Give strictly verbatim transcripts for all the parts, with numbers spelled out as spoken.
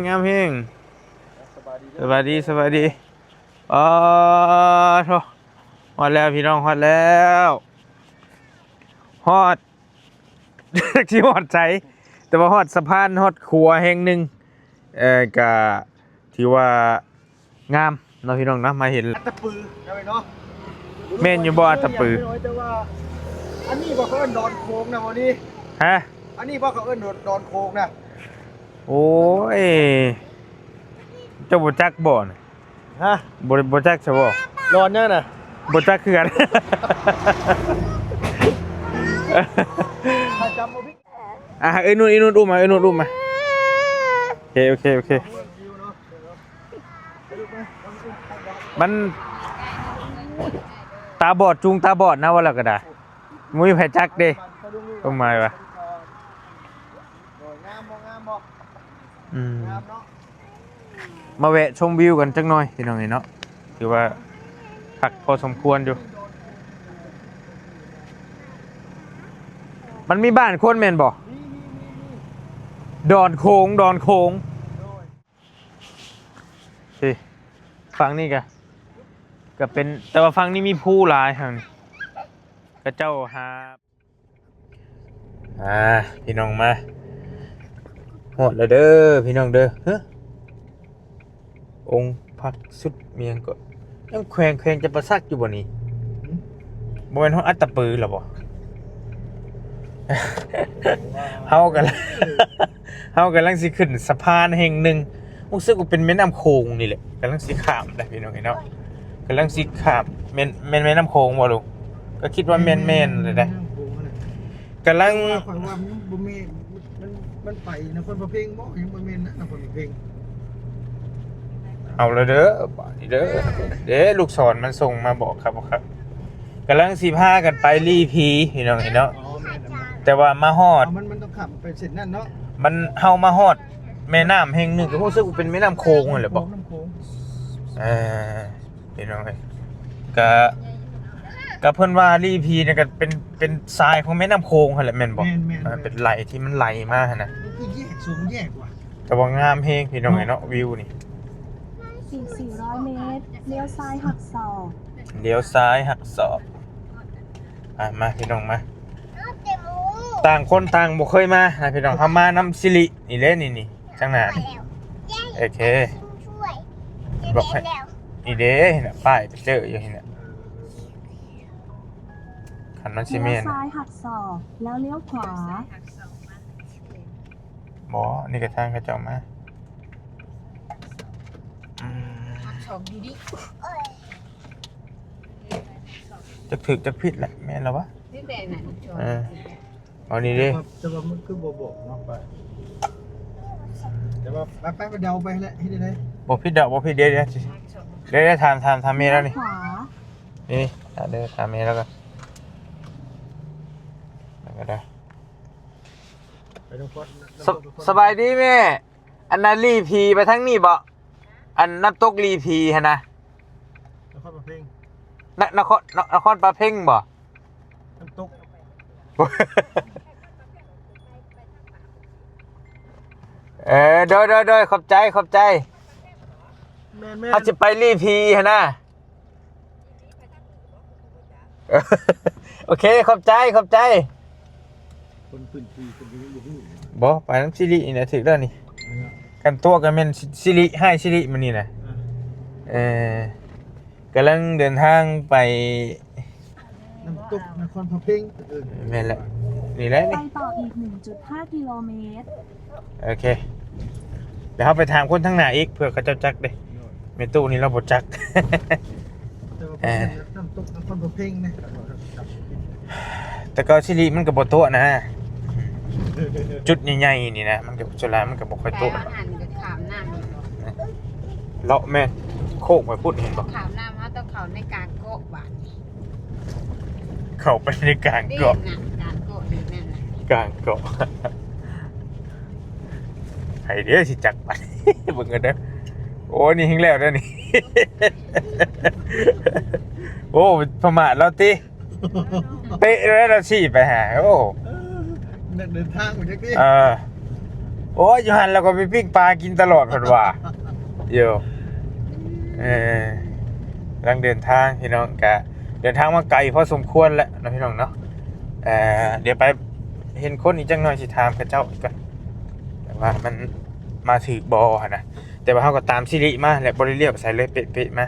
งามแฮง สบายดี สบายดี สบายดี อ๋อโธ่ ฮอดแล้วพี่น้อง ฮอดแล้ว ฮอด จักสิฮอดไส แต่ว่าฮอดสะพาน ฮอดขัวแห่งหนึ่ง เอ่อ ก็ถือว่างามเนาะพี่น้องเนาะ มาเห็น อัตตปือนะเว้ยเนาะ แม่นอยู่บ่อัตตปือ แต่ว่า อันนี้บ่เขาเอิ้นดอนโขงนะบ่นี่ ฮะ อันนี้บ่เขาเอิ้นดอนโขงนะ โอ้ย เจ้าบ่จักบ่น่ะ ฮะ บ่ บ่จักซะบ่ ดอนหยังน่ะ บ่จักคือกัน ถ้าจำบ่ผิด อ่ะ เอ้ยนุ่น เอ้ยนุ่นอุ้มมา เอ้ยนุ่นอุ้มมา โอเค โอเค โอเค มันตาบอดจูงตาบอดนะ ว่าแล้วก็ได้ บ่มีไผจักเด้ ความหมายว่า งามบ่ งามบ่ อืม งามเนาะ มาแวะชมวิวกันจักหน่อยพี่น้องเอ้ยเนาะ ถือว่าคักพอสมควรอยู่ มันมีบ้านคนแม่นบ่ มี มี มี มี ดอนโขง ดอนโขง โดย นี่ ฝั่งนี้ก็ ก็เป็น แต่ว่าฝั่งนี้มีภูหลาย ฝั่งนี้ เขาเจ้าหา อ่า พี่น้องมา ฮอดแล้วเด้อ พี่น้องเด้อ ฮะ องค์พระสุดเมียงก็ ยังแขวง แขวงจำปาสักอยู่บ่นี่ หืม บ่แม่นฮอดอัตตปือแล้วบ่ เฮากำลัง เฮากำลังสิขึ้นสะพานแห่งหนึ่ง รู้สึกว่าเป็นแม่น้ำโขงนี่แหละ กำลังสิข้ามได้พี่น้องเอ้ยเนาะ กำลังสิข้าม แม่น แม่นแม่น้ำโขงบ่ลูก ก็คิดว่าแม่นๆเลยนะ แม่น้ำโขงนั่นแหละ กำลัง แต่ว่าข้อยว่ามันบ่แม่น มัน มันไปนครพนมบ่ ยังบ่แม่นนะนครพนม เอาแล้วเด้อ บาดนี้เด้อ เด้ ลูกศรมันส่งมาบอกครับ ครับ กำลังสิพากันไปลีพีพี่น้องเอ้ยเนาะ อ๋อ แม่นๆ แต่ว่ามาฮอด อ๋อ มัน มันต้องข้ามไปเส้นนั้นเนาะ มัน เฮามาฮอดแม่น้ำแห่งหนึ่ง ก็รู้สึกว่าเป็นแม่น้ำโขงนั่นแหละบ่ น้ำโขง เออ พี่น้องเอ้ย ก็ ก็เพิ่นว่าลีพีเนี่ยก็เป็น เป็นทรายของแม่น้ำโขงหั่นแหละแม่นบ่ แม่นๆ อ่า เป็นไหลที่มันไหลมาหั่นน่ะ มันคือแยกสองแยกว่ะ แต่ว่างามแฮงพี่น้องเอ้ยเนาะ วิวนี่ อีกสี่ร้อยเมตร เลี้ยวซ้ายหักศอก เลี้ยวซ้ายหักศอก อ่ะ มาพี่น้องมา ต่างคนต่างบ่เคยมานะพี่น้อง เฮามานำสิรินี่แหละนี่ นี่ ข้างหน้านี่ โอเค บอกให้ นี่เด้ น่ะ ป้ายไปเจออยู่นี่น่ะ คันมันสิแม่น เลี้ยวซ้ายหักศอก แล้วเลี้ยวขวา บ่ นี่ก็ทางเขาเจ้ามา อืม หักศอกอยู่ดิ จักถืกจักผิดแหละ แม่นแล้ววะ นี่แต่น่ะ เออ เอานี่เด้ แต่ว่า แต่ว่ามันคือบ่บอกเนาะ ป้า แต่ว่า ไป ไป ไปเดาไปแหละ เฮ็ดได้ บ่ผิดดอก บ่ผิด เดี๋ยว เดี๋ยว หักศอก เดี๋ยว เดี๋ยว ถาม ถาม ถามเมย์แล้วนี่ ขวา นี่ นี่ ถาม เดี๋ยว ถามเมย์แล้วกัน แล้วก็ได้ ไปนคร ส- สบายดีแม่ อันนั้นลีพีไปทางนี้บ่ อันน้ำตกลีพีหั่นนะ นครปลาเพ็ง น- นคร น- นครปลาเพ็งบ่ น้ำตก เออ โดย โดย โดย ขอบใจ ขอบใจ แม่นๆ เฮาสิไปลีพีหั่นนะ โอเค ขอบใจ ขอบใจ คนพื้นที่เพิ่นก็ยังบ่ฮู้ บ่ ไปนำสิรินี่แหละ ถืกแล้วนี่ กันตัวกันแม่นสิ- สิริ ให้สิริมื้อนี้นะ อ่า เออ กำลังเดินทางไป น้ำตกนครพนม เออ แม่นแหละ นี่แหละ ไป นี่ ต่ออีก หนึ่งจุดห้า กิโลเมตร โอเค เดี๋ยวเฮาไปถามคนทางหน้าอีก เผื่อเขาเจ้าจักเด้ แม่ตู้นี่เราบ่จัก แต่ว่า เออ น้ำตกนครพนมนะ แต่เกาสิริมันก็บ่โตะนะ จุดใหญ่ๆนี่นะ มันก็ส่วนหลายมันก็บ่ค่อยโตะ แต่อาหารก็ข้ามน้ำ เลาะแม่นโคกไปพุ้นเห็นบ่ ข้ามน้ำ เฮาต้องเข้าในกลางเกาะบาดนี้ เข้าไปในกลางเกาะ นี่น่ะ กลางเกาะนี่แม่นน่ะ กลางเกาะ ไผเด้อสิจักไป เบิ่งกันเด้อ โอ้ นี่แฮงแล้วเด้อนี่ โอ้ ประมาทแล้วติ เป๊ะแล้วเราสิไปหา โอ้ เออ นักเดินทางมาจักที เออ โอ้ย อยู่หั่นแล้วก็ไปปิ้งปลากินตลอดเพิ่นว่า อยู่ เออ กำลังเดินทางพี่น้อง กะเดินทางมาไกลพอสมควรแล้วเนาะพี่น้องเนาะ เอ่อ เดี๋ยวไปเห็นคนอีกจักหน่อย สิถามเขาเจ้าอีกก่อน แต่ว่ามันมาถืกบ่หั่นนะ แต่ว่าเฮาก็ตามสิริมาแหละ บ่ได้เลี้ยวไปไสเลย เป๊ะๆมา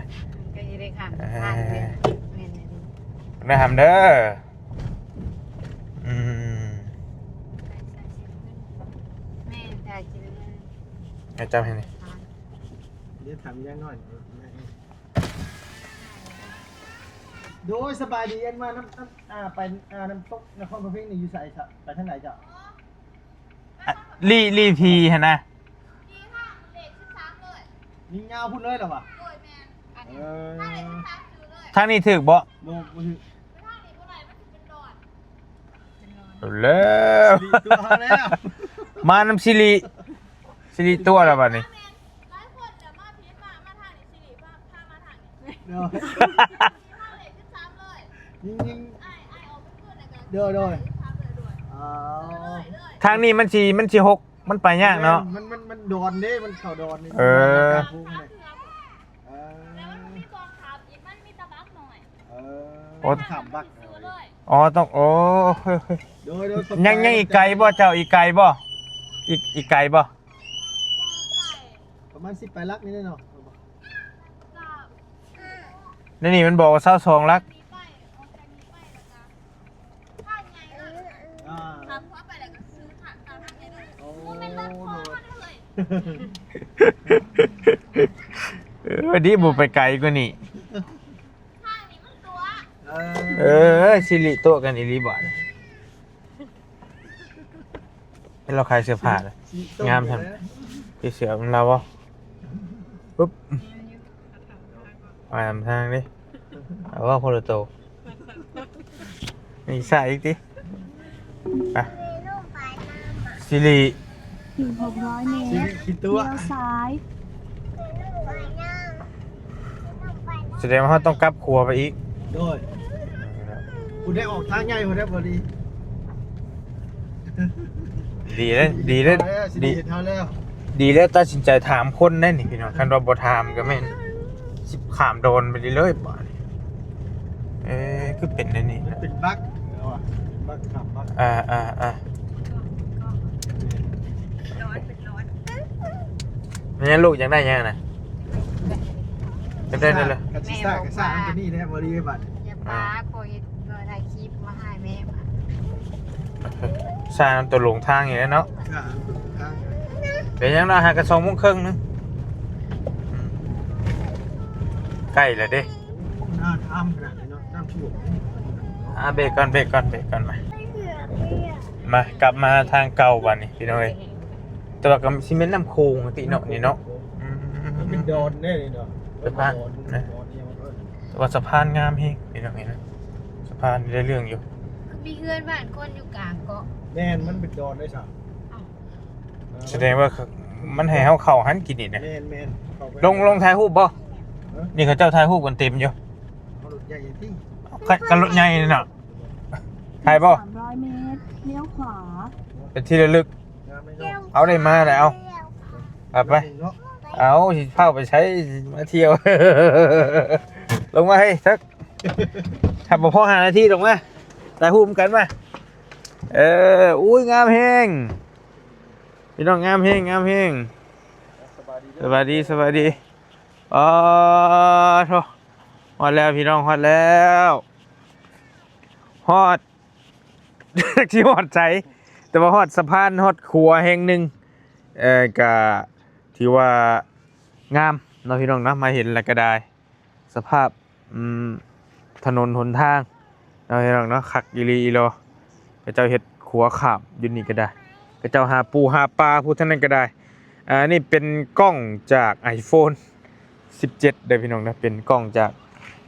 ก็สิได้ข้ามทางเด้อ อ่า แม่นๆ นะหำเด้อ อืม แม่น ถ้ากิน ให้เจ้าให้นี่ เดี๋ยวถามยายน้อย โดย สบายดี อันว่าน้ำ น้ำ อ่า ไป อ่า น้ำตกนครพนมนี่อยู่ไสครับ ไปทางไหนเจ้า อ่ะ ลี ลีพีหั่นนะ ยิงยาวพุ้นเลยเหรอวะ เออ ทางนี้ถืกบ่ บ่ บ่ถืก แล้ว สิริตัวเฮาแล้ว มานำสิริ สิริตัวแล้วบัดนี้ เดี๋ยว ยิง ยิง เดี๋ยว เดี๋ยว อ๋อ ทางนี้มันสิ มันสิหก มันไปยากเนาะ มัน มัน มันดอนเด้ มันเข้าดอนนี่ เออ มันกลางทุ่งนี่ เออ เออ โอ้ ข้ามบัก อ๋อ ต้อง โอ้ โดย โดย ยัง ยังอีกไกลบ่เจ้า อีกไกลบ่ อีก อีกไกลบ่ ประมาณสิบปลายหลักนี่แหละเนาะ ในนี่มันบอกว่าซาวสองหลัก อ่า ขับเข้าไปแล้วก็ซื้อทางตามทางนี้เลย โอ้ มันเป็นรถพ่วงมาเลย เออ วันนี้บ่ไปไกลกว่านี้ ทางนี้มันตัว เออ เออ สิริตัวกันอีหลีบ่ ให้เราขายเสื้อผ้าเลย สิริตัว งามแท้ เลยนะ ที่เสือมันเราบ่ ปุ๊บ มาทางนี้ เอาว่าคนละโต นี่ใส่อีกติ ไป สิริ อีกหกร้อยเมตร สิริกี่ตัว เลี้ยวซ้าย แสดงว่าเราต้องกลับขัวไปอีก โดย คุณได้ออกทางใหญ่ คุณได้พอดี ดีแล้ว ดีแล้ว เอาแล้ว สิ ดี เห็นเท่าแล้ว ดีแล้วตัดสินใจถามคนได้นี่พี่น้อง คันว่าบ่ถามก็แม่นสิข้ามโดนไปเลยบ่าดนี้ เอ๊ะ คือเป็นได้นี่ มันเป็นบั๊กเอาอะ เป็นบั๊กขับบั๊ก อ่า อ่า อ่า ร้อนเป็นร้อน แม่ลูกอยากได้หยังนะ อยากได้นั่นเลย กะสิซ่ากะซ่ามันก็นี่แหละ บ่ดีบัด อย่าปา อ่า ขอเฮ็ด บ่ได้คลิปมาให้แม่มา ซ่าตัวหลงทางอยู่แล้วเนาะ ซ่าตัวหลงทาง เป็นหยังเนาะ หากะสองโมงครึ่งนึง อืม ใกล้แล้วเด้ น้ำท่วมขนาดนี้เนาะ น้ำท่วม อ่า เบรกก่อน เบรกก่อน เบรกก่อน มา มากลับมาทางเก่าบัดนี้พี่น้องเอ้ย แต่ว่าก็สิแม่นน้ำโขงติเนาะนี่เนาะ อืม มันเป็นดอนแน่เลยเนาะ สะพาน ดอน นะ ดอนเนี่ยมันก็ แต่ว่าสะพานงามแฮงพี่น้องเอ้ยนะ สะพานได้เรื่องอยู่ คือมีเฮือนบ้านคนอยู่กลางเกาะ แม่น มันเป็นดอนได้ซะ อ้าว แสดงว่ามันให้เฮาเข้าหันกินนี่นะ แม่น แม่น เข้าไป ลง ลงถ่ายรูปบ่ ฮะ นี่เขาเจ้าถ่ายรูปกันเต็มอยู่ เอารถใหญ่อย่างที่ คัน คันรถใหญ่นี่น่ะ ถ่ายบ่ สามร้อยเมตร เลี้ยวขวา เป็นที่ระลึก งามไหมเนาะ เอาได้มาแล้ว เอา ไปไป เนาะ เอา สิพาไปใช้ มาเที่ยว ลงมา เฮ้ย สัก ถ้าบ่พอห้านาที ลงมา ถ่ายรูปกันมา เออ อุ้ย งามแฮง พี่น้อง งามแฮง งามแฮง สบายดีเด้อ สบายดี สบายดี อ๋อ โถ่ ฮอดแล้วพี่น้อง ฮอดแล้ว ฮอด ที่ฮอดไส แต่ว่าฮอดสะพาน ฮอดขัวแห่งหนึ่ง เอ่อ ก็ถือว่างามเนาะพี่น้องเนาะ มาเห็นแล้วก็ได้ สภาพ อืม ถนนหนทางเนาะพี่น้องเนาะ คักอีหลีอีหลอ เขาเจ้าเฮ็ดขัวข้ามอยู่นี่ก็ได้ เขาเจ้าหาปูหาปลาผู้ทางนั้นก็ได้ อ่า นี่เป็นกล้องจาก iPhone สิบเจ็ด เด้อพี่น้องนะ เป็นกล้องจาก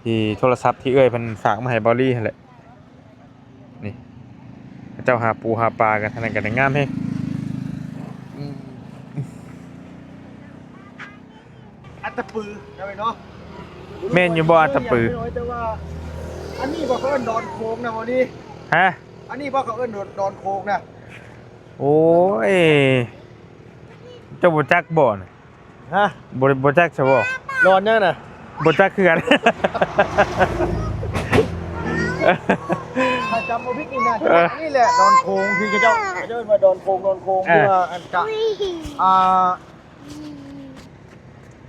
ที่โทรศัพท์ที่เอื้อยเพิ่นฝากมาให้เบาลี่หั่นแหละ นี่ เขาเจ้าหาปูหาปลากันทางนั้นก็ได้ งามแฮง อืม อัตตปือนะเว้ยเนาะ แม่นอยู่บ่อัตตปือ แต่ว่า อันนี้บ่เขาเอิ้นดอนโค้งนะบ่ดี ฮะ อันนี้บ่เขาเอิ้นดอนโค้งนะ โอ้ย จ้าบ่จักบ่น่ะ ฮะ บ่ บ่จักซะบ่ ดอนหยังน่ะ บ่จักคือกัน ถ้าจำบ่ผิดนี่น่าจะ เออ นี่แหละดอนโขงที่เขาเจ้า เขาเจ้าเอิ้นว่าดอนโขง ดอนโขง เออ ที่ว่าอันกะ อ่า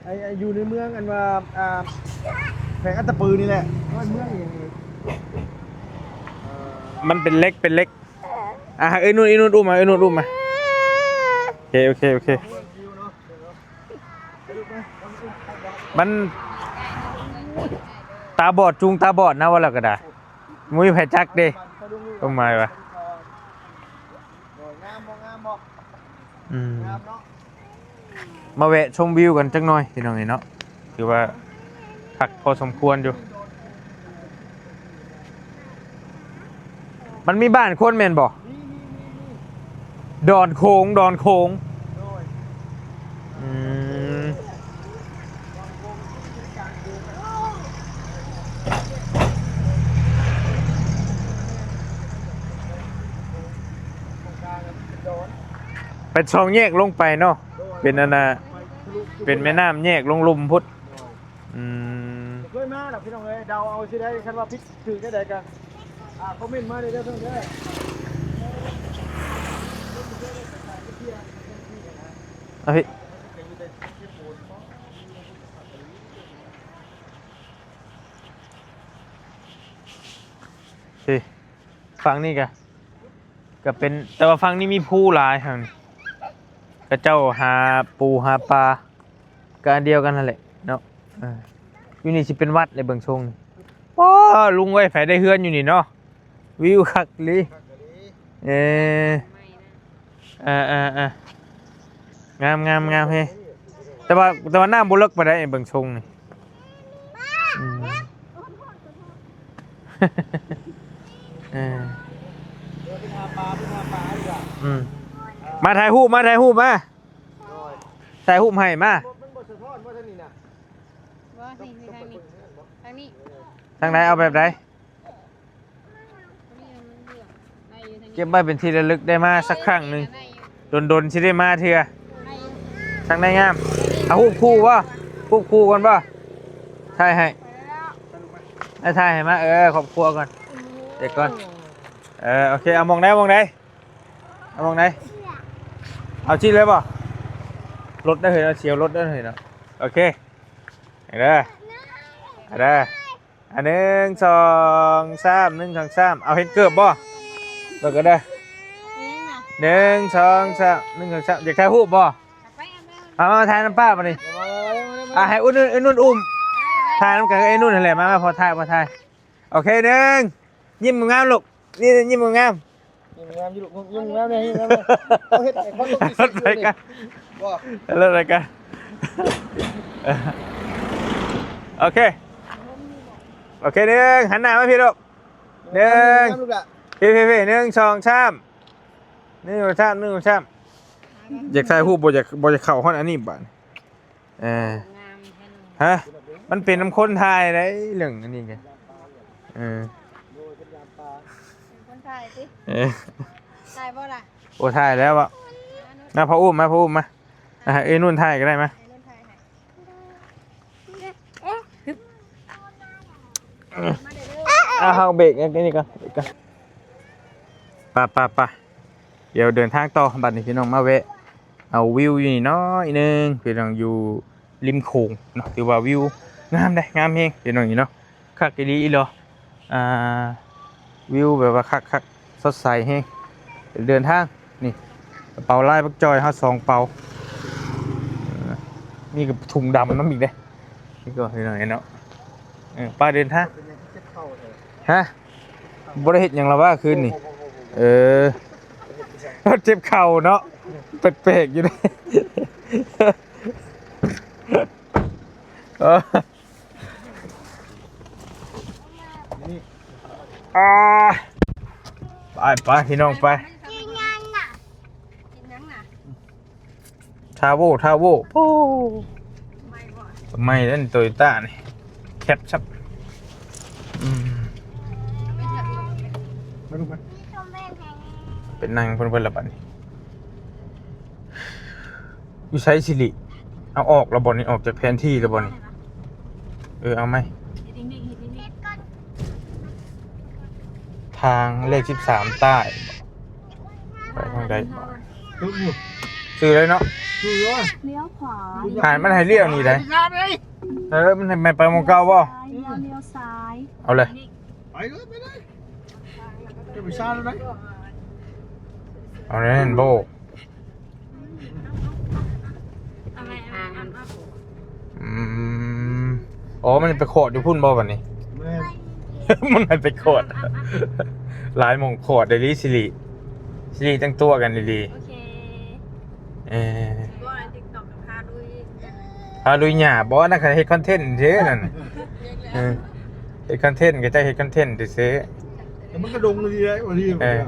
ไอ้ ไอ้อยู่ในเมืองอันว่า อ่า แขวงอัตตปือนี่แหละ เมืองอีหยังนี่ เอ่อ มันเป็นเหล็ก เป็นเหล็ก อ่ะ เอ้ย นุ่น เอ้ย นุ่น อุ้มมา เอ้ย นุ่น อุ้มมา โอเค โอเค โอเค มันตาบอดจูงตาบอดนะ ว่าแล้วก็ได้ มุ้ยไผจักเด้ ต้นไม้วะ งามบ่ งามบ่ อืม งามเนาะ มาแวะชมวิวกันจักหน่อยพี่น้องเอ้ยเนาะ ถือว่าคักพอสมควรอยู่ มันมีบ้านคนแม่นบ่ มี มี มี มี ดอนโขง ดอนโขง โดย อืม เป็นช่องแยกลงไปเนาะ เป็นอันน่ะ เป็นแม่น้ำแยกลงลุ่มพุ้น อืม เคยมาดอกพี่น้องเอ้ย เดาเอาสิได้ คันว่าผิดถือแค่ใดกัน อ่า คอมเมนต์มาได้เด้อเพิ่นเด้อ เอาพี่ พี่ ฝั่งนี้กะ ก็เป็น แต่ว่าฝั่งนี้มีภูหลายครับ เขาเจ้าหาปูหาปลา ก็อันเดียวกันนั่นแหละเนาะ เออ อยู่นี่สิเป็นวัดเลยเบิ่งทรงนี่ ว้า ลุงเอ้ย ไผได้เฮือนอยู่นี่เนาะ วิวคักอีหลี เออ อ่า อ่า อ่า งาม งาม งามเฮ้ย แต่ว่า แต่ว่าน้ำบ่เลิกปานใดเบิ่งทรงนี่ อืม เออ อืม มาถ่ายรูป มาถ่ายรูป มา ถ่ายรูปให้ มา มันบ่สะท้อนว่าทางนี้นะ บ่ นี่ นี่ ทางนี้ ทางนี้ ทางไหน เอาแบบไหน เก็บไว้เป็นที่ระลึก ได้มาสักครั้งหนึ่ง ดนๆ สิได้มาเทื่อ ทางไหนงาม เอารูปคู่บ่ รูปคู่ก่อนบ่ ถ่ายให้ ให้ถ่ายให้มา เออ ครอบครัวก่อน เด็กก่อน เออ โอเค เอาหม่องใด หม่องใด เอาหม่องใด เอาที่เลยบ่ รถได้เลยเนาะ เสียวรถได้เลยเนาะ โอเค เอาเด้อ เอาเด้อ อ่ะ หนึ่ง สอง สาม หนึ่ง สอง สาม เอาเห็นเกือบบ่ เบิ่งกันเด้อ นี่นะ หนึ่ง สอง สาม หนึ่ง สอง สาม อยากถ่ายรูปบ่ เอาไป เอาไป เอา มา มาถ่ายนำป้าบัดนี้ มา มา มา มา อ่ะ ให้อุ้น อุ้น อุ้นอุ้ม ถ่ายนำกันกับไอ้นุ่นนั่นแหละ มา มา พอถ่าย พอถ่าย โอเค หนึ่ง ยิ้มงามๆ ลูก นี่ ยิ้มงามๆ ยิ้มงามอยู่ลูก ยิ้มงามเลย ยิ้มงามเลย เอาเฮ็ดให้คนตกใจ รถไปกัน บ่ รถไปกัน โอเค โอเค หนึ่ง หันหน้ามาพี่ลูก หนึ่ง ยิ้มงามลูกหล่ะ พี่ พี่ พี่ หนึ่ง สอง สาม หนึ่ง สอง สาม หนึ่ง สอง สาม อยากถ่ายรูป บ่อยาก บ่อยากเข้าฮอดอันนี้บาด เออ งามแท้เนาะ ฮะ มันเป็นนำคนถ่ายได้เรื่องอันนี้ไง เออ เป็นคนถ่ายติ เออ ถ่ายบ่ล่ะ โอ้ ถ่ายแล้วอะ มาพ่ออุ้มมา พ่ออุ้มมา อ่ะ เอ้ย นุ่นถ่ายก็ได้มา ให้นุ่นถ่ายให้ อ่ะ เฮาเบรกอันนี้ก่อน เบรกก่อน ไป ไป ไป เดี๋ยวเดินทางต่อ บัดนี้พี่น้องมาแวะ เอาวิวอยู่นี่น้อยหนึ่ง พี่น้องอยู่ริมโขงเนาะ ถือว่าวิวงามเด้ งามแฮงพี่น้องนี่เนาะ คักอีหลีอีหลอ อ่า วิวแบบว่าคักๆ สดใสแฮง เดินทาง นี่ กระเป๋าลายบักจอยเฮาสองเป๋า เออ มีกับถุงดำนำอีกเด้ นี่ก็พี่น้องเนาะ เออ ไปเดินทาง ฮะ บ่ได้เฮ็ดหยังละว่าคืนนี่ เออ เจ็บเข่าเนาะ แปลกๆ อยู่เด้ เออ อ่า ไป ไป พี่น้อง ไป กินยังน่ะ กินยังน่ะ ทาโว ทาโว โอ้ ไม่บ่ ไม่เล่นโตโยต้านี่ แคปซับ อืม มาลูกมา เป็นนั่งเพิ่นๆ ละบัดนี้ อยู่ไสสิริ เอาออกแล้วบ่นี่ ออกจากแผนที่แล้วบ่นี่ เออ เอาไหม นิ่งๆนิ่ง ทางเลขสิบสามใต้ ไปทางใด ตุ๊กอยู่ ซื้อเลยเนาะ อยู่อยู่ เลี้ยวขวา อ่านมันให้เลี้ยวนี่ได้ ทางไหน เออ มันให้ไปหมองเก่าบ่ เลี้ยวซ้าย เอาเลย ไปเลยไปเลยจะไปซ่าแล้วไหม เอาเลยนั่นโบ เอาไหมเอาไหมเอาไหม อืม อ๋อ มันไปขอดอยู่พุ่นบ่บัดนี้ แม่ มันให้ไปขอด หลายหม่องขอดได้ดีสิริ สิริตั้งตัวกันดี โอเค ๆเออ ว่าติ๊กต็อกกับพาดุย พาลุยหญ้าบ่ นั่นคือเฮ็ดคอนเทนต์เด้นั่นน่ะ เออ เฮ็ดคอนเทนต์ก็จะเฮ็ดคอนเทนต์ซื่อ แต่มันก็ดงดีเลยวันนี้ เออ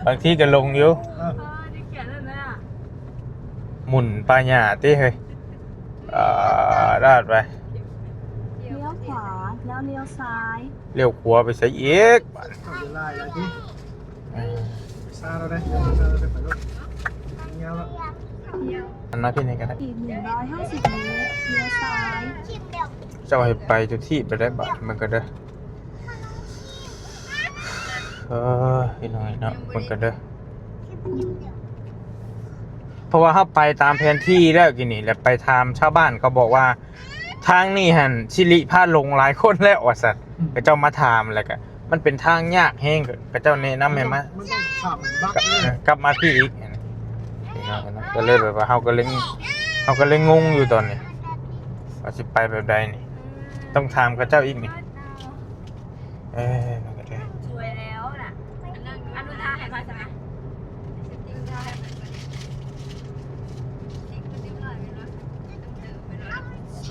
บางทีก็ลงอยู่ เออ เออที่เขียนนั่นน่ะ หมุนป่าหญ้าติเฮ้ย อ่า ลาดไป เลี้ยวขวาแล้วเลี้ยวซ้าย เลี้ยวขวาไปไสอีก เข้าจะไล่แล้วที่ เออ ซ่าแล้วนะซ่าแล้วไปรถเงี้ยแล้ว อันนั้นพี่นี่ก็ได้ อีก หนึ่งร้อยห้าสิบ เมตรเลี้ยวซ้าย เจ้าให้ไปทุกที่ไปได้บัดมันก็เด้อ เออพี่น้องเนาะมันก็เด้อ เพราะว่าเฮาไปตามแผนที่แล้วกี้นี่ แล้วไปถามชาวบ้านเขาบอกว่า ทางนี้หั่นสิริพาหลงหลายคนแล้วว่าซั่น เขาเจ้ามาถามแล้วก็ มันเป็นทางยากแฮง เขาเจ้าแนะนำให้มา มันต้องขับบัก กลับ เลย กลับมาพี่อีก พี่น้องเนาะ ก็เลยแบบว่าเฮาก็เลย เฮาก็เลยงงอยู่ตอนนี้ ว่าสิไปแบบใดนี่ ต้องถามเขาเจ้าอีกนี่ เออมันก็ได้ สวยแล้วน่ะอันนั้นอันนู้นท่าให้มาใช่ไหม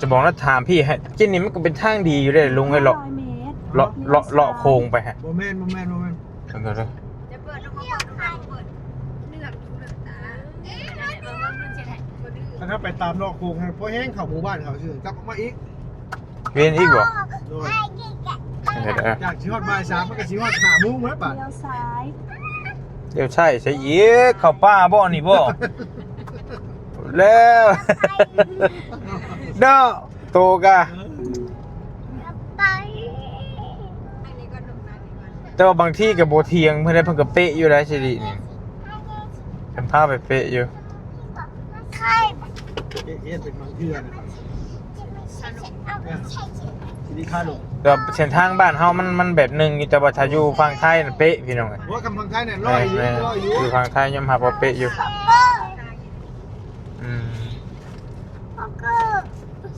จะบอกนะ ถามพี่ให้ กินนี่มันก็เป็นทางดีอยู่เลยลุง ให้เลาะ ร้อย เมตร เลาะเลาะเลาะโค้งไปฮะ โมเมนต์โมเมนต์โมเมนต์ มันก็ได้ จะเปิดลูกกระป๋องดูหนังเปิดเลือกดูหนังตาเอ๊ะเปิดเปิดเปิดเช็ดให้ ถ้าไปตามนอกโค้งให้พอแห้งเขาหมู่บ้านเขาชื่อกลับมาอีก เวียนอีกบ่ โดย เดี๋ยวเดี๋ยว จากชิฮอดบ่ายสามมันก็ชิฮอดห้าโมงแล้วป่ะ เลี้ยวซ้าย เดี๋ยวใช่ใช่อีก เข้าป่าบ่นี่บ่ แล้ว เนาะโตกะ อันนี้ก็ดมน้ำอีกวัน แต่ว่าบางที่ก็บ่เที่ยง เพิ่นได้เพิ่นก็เป๊ะอยู่ได้สิรินี่ เพิ่นพาไปเป๊ะอยู่ เอ๊ะเอ๊ะเป็นบางเทื่อนะครับ สนุก ทีนี้ค่าลง แต่เส้นทางบ้านเฮามันมันแบบหนึ่งอยู่ แต่ว่าถ้าอยู่ฝั่งไทยน่ะเป๊ะพี่น้องเอ้ย ว่าคำพังไทยเนี่ยร้อยอยู่ แม่น ร้อยอยู่ อยู่ฝั่งไทยยอมรับว่าเป๊ะอยู่ อืม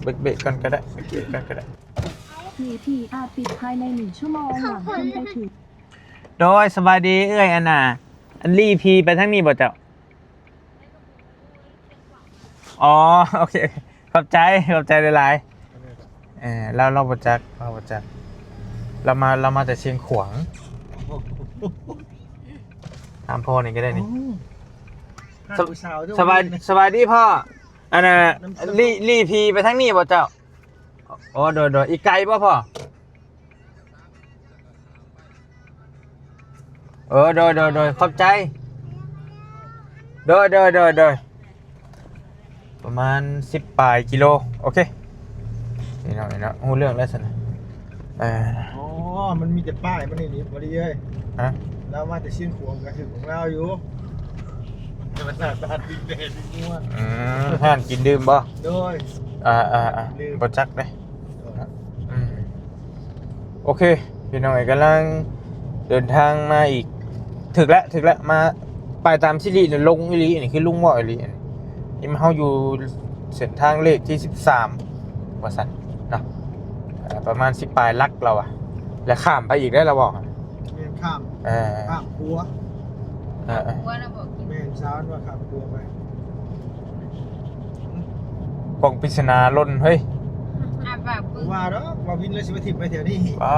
เบรกเบรกก่อนก็ได้ เบรกเบรกก่อนก็ได้ หนีผีอาจปิดภายในหนึ่งชั่วโมงหลังคุณไปถึง โดยสบายดีเอื้อยอันน่ะ อันรีพีไปทางนี้บ่เจ้า อ๋อ โอเค ขอบใจ ขอบใจหลายๆ เออ เรา เราบ่จัก เราบ่จัก เรามา เรามาแต่เชียงขวาง ถามพ่อนี่ก็ได้นี่ โอ้ สบ- สบาย สบายดีพ่อ อันน่ะ รี รีพีไปทางนี้บ่เจ้า อ๋อ โดย โดย อีกไกลบ่พ่อ เออ โดย โดย โดย ขอบใจ โดย โดย โดย โดย ประมาณสิบปลายกิโล โอเค นี่เนาะ นี่เนาะ ฮู้เรื่องแล้วซั่นน่ะ เออ อ๋อ มันมีแต่ป้ายมันนี่นี่พอดีเลย ฮะ เรามาแต่เชียงขวางก็คือของเราอยู่ แต่มันหน้าตาดีแดงดีง่วง อืม ห้านกินดื่มบ่ โดย อ่า อ่า อ่า ดื่ม บ่จักเด้ อืม โอเค พี่น้องเอ้ย กำลังเดินทางมาอีก ถึกแล้ว ถึกแล้ว มา ไปตามสิริเนี่ย ลงอีหลี นี่คือลุงเว้าอีหลี นี่เฮาอยู่เส้นทางเลขที่สิบสาม ว่าซั่นเนาะ อ่า ประมาณสิบปลายหลักแล้วอะ แล้วข้ามไปอีกได้แล้วบ่ เรียนข้าม เออ ข้ามครัว เออ เออ หัวนะบอกกิน แม่นสาวว่าข้ามครัวไป กล่องปริศนาหล่น เฮ้ย อ่ะปาก ผ ปึ้ ม ง ว่าเนาะว่าวินเลยสิมาถิ่มไปแถวนี้ อ๋อ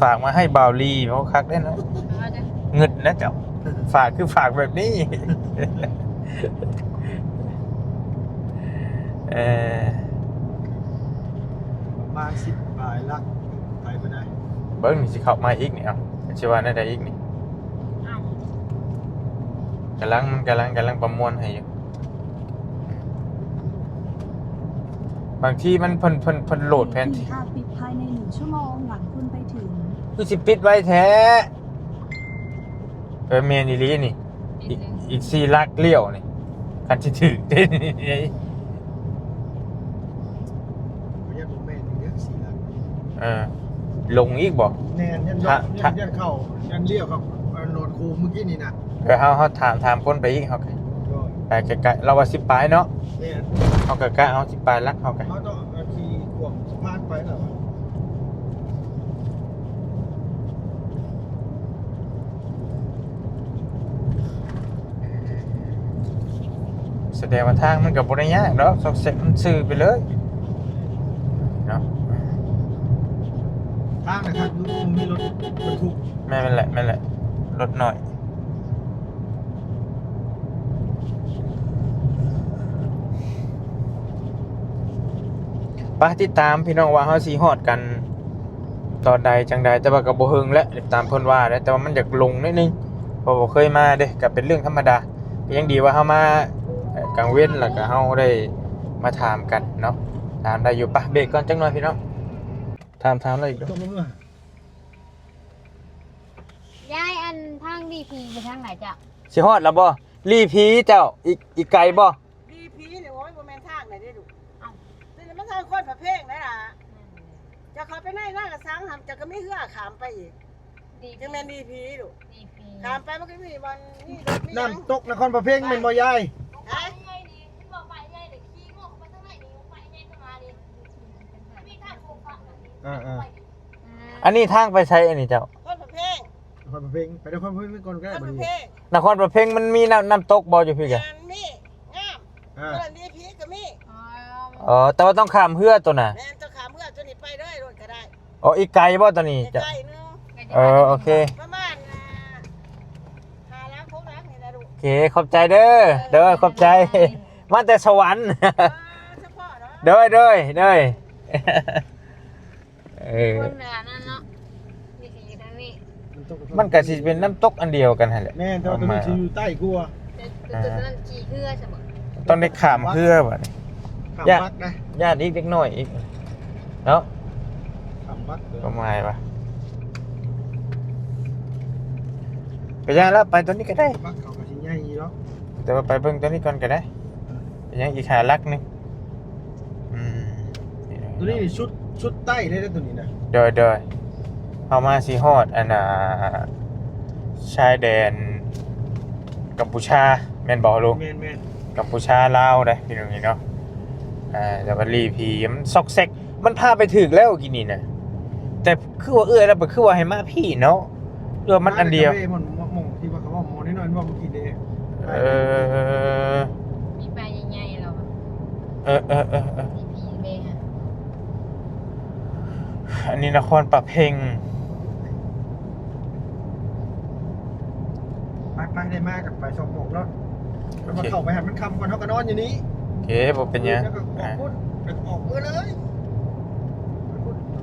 ฝากมาให้บ่าวลีเขาคักได้เนาะ เอาจ้ะ เงินนะเจ้า ฝากคือฝากแบบนี้ เออ ประมาณสิบปลายหลักไปบ่ได้ เบิ่งนี่สิเข้ามาอีกนี่ เอ้าสิว่าแนวใดอีกนี่ เอา กำลัง กำลัง กำลังประมวลให้อยู่ บางทีมันเพิ่น เพิ่น เพิ่นโหลดแผนที่ อาจปิดภายในหนึ่งชั่วโมงหลังคุณไปถึง คือสิปิดไวแท้ เออ แม่นอีหลีนี่ อีก อีกสี่หลักเลี้ยวนี่ คันสิถืก เด้ บ่อยากลงแม่นอีกเด้อ สี่หลัก เออ ลงอีกบ่ แม่น ยัน ถ้า ยัน ถ้า ยันเข้า ยันเลี้ยวเข้า เอ่อ โหลดคูเมื่อกี้นี่นะ เออ เฮา เฮาถาม ถามคนไปอีก เฮาก็ โดย ไปไกลๆ เราว่าสิบปลายเนาะ แม่น เฮาก็กะเอาสิบปลายหลัก เฮาก็ เฮาต้องเอาขี่ขวมสะพานไปแล้วอะ แสดงว่าทางมันก็บ่ได้ยากดอก ซอกแซกมันซื่อไปเลยเนาะ ทางนะครับ มีรถบรรทุก แม่นแหละ แม่นแหละ รถน้อย ไปติดตามพี่น้องว่าเฮาสิฮอดกันตอนใดจังใด แต่ว่าก็บ่เฮิงแล้ว ตามเพิ่นว่าแล้ว แต่ว่ามันอยากลงนิดนึง เพราะบ่เคยมาเด้ ก็เป็นเรื่องธรรมดา ก็ยังดีว่าเฮามา เอ่อ กลางเว็น แล้วก็เฮาได้มาถามกันเนาะ ถามได้อยู่ ปะ เบรกก่อนจักหน่อยพี่น้อง ถาม ถามอะไรอีกเด้อ ยาย อันทางดีพีไปทางไหนจ๊ะ สิฮอดแล้วบ่ ลีพีเจ้า อีก อีกไกลบ่ ดีพีเนี่ย โอ้ย บ่แม่นทางไหนเด้อลูก เอ้า นี่มันทางคนประเภทไหนล่ะ นั่นแหละ จะเข้าไปในหน้ากระสังหำ จะก็มีเฮือข้ามไปอีก ดีพี จังแม่นดีพีลูก ดีพี ข้ามไปมันก็มีบ่อน มีรถมีหยัง น้ำตกนครประเพงแม่นบ่ยาย ฮะ อ่าๆ อันนี้ทางไปไสอันนี้เจ้า นครประเพง นครประเพง ไปนครประเพงก่อนก็ได้ นครประเพง บัดนี้ นครประเพงมันมีน้ำ น้ำตกบ่อยู่พี้กะ แม่นมี งาม อ่า เออ ดีพีก็มี อ๋อ เออ แต่ว่าต้องข้ามเฮือตัวน่ะ แม่นต้องข้ามเฮือตัวนี้ไปเลยรถก็ได้ อ๋อ อีกไกลบ่ตัวนี้ ใกล้ๆนึง เออ โอเค ประมาณ อ่า ห้าหลัก หกหลักนี่แหละลูก โอเค ขอบใจเด้อ เออ เด้อ ขอบใจ มาแต่สวรรค์ เออ เฉพาะเนาะ เด้อ เด้อ เด้อ เออ คนละนั่นเนาะ นี่สิอยู่ทางนี้ มันก็สิเป็นน้ำตกอันเดียวกันหั่นแหละ แม่น แต่ว่าตัวนี้สิอยู่ใต้กว่า แต่ แต่ตัวนั้นขี่เฮือใช่บ่ ต้องได้ข้ามเฮือบัดนี้ ข้าม ย่าน บักนะ ย่านอีกเล็กน้อยอีก เนาะ ข้ามบักเด้อ ประมาณว่า ก็ย่านแล้ว ไปตัวนี้ก็ได้ บักเขาก็สิใหญ่อยู่เนาะ แต่ว่าไปเบิ่งตัวนี้ก่อนก็ได้ ยังอีกห้าหลักหนึ่ง อืม ตัวนี้นี่สุด สุดใต้เลยนะตัวนี้นะ โดย โดย เฮามาสิฮอด อันน่ะ ชายแดนกัมพูชา แม่นบ่ลุง แม่น แม่น กัมพูชาลาวเด้ พี่น้องนี่เนาะ อ่า แต่ว่าลีพีมันซอกแซก มันพาไปถืกแล้วกินนี่นะ แต่คือว่าเอื้อยแล้ว คือว่าให้มาพี้เนาะ เอื้อมันอันเดียว มัน มัน มันที่ว่าเขาว่าหมอน้อยๆ ว่าเมื่อกี้เด้ เออ มีปลาใหญ่ๆ แล้วอะ เออ เออ เออ เออ มีพีแม่อะ อันนี้นครปะเพ็ง ไป ไป ได้มากับไปสองโมงแล้ว แล้วมา โอเค เข้าไปหามันค่ำก่อน เฮาก็นอนอยู่นี่ โอเค บ่เป็นหยัง แล้วก็ออก อ่ะ พุ่น แล้วก็ออกเมือเลย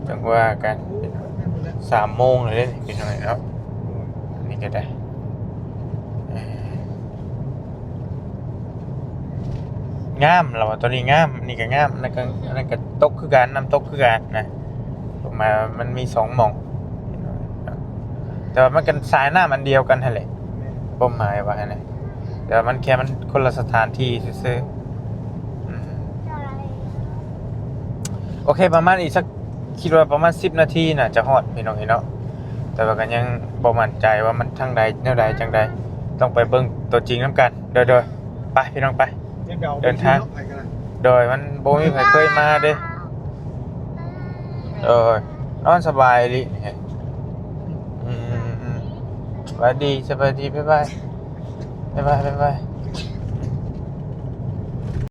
จังว่ากัน โอ้ย สามโมงเลยเด้ เป็นจังได๋เนาะ นี่ก็ได้ เอ่อ งาม เราว่าตัวนี้งาม นี่ก็งาม นั่นก็ นั่นก็ตกคือกัน น้ำตกคือกันนะ ผมมา มันมีสองหม่อง แต่ว่ามันก็สายน้ำอันเดียวกันหั่นแหละ ความหมายว่าหั่นนะ แต่ว่ามันแค่มันคนละสถานที่ซื่อๆ อืม โอเค ประมาณอีกสัก คิดว่าประมาณสิบนาทีน่าจะฮอด พี่น้องเนาะ แต่ว่าก็ยังบ่มั่นใจว่ามันทางใดแนวใดจังใด ต้องไปเบิ่งตัวจริงนำกัน โดย โดย ไปพี่น้องไป เดี๋ยว เดินทาง ไปกันละ โดย มันบ่มีใครเคยมาเด้ เออ นอนสบายอีหลี อืม อืม อืม สบายดี สบายดี บ๊ายบาย บ๊ายบาย บ๊ายบาย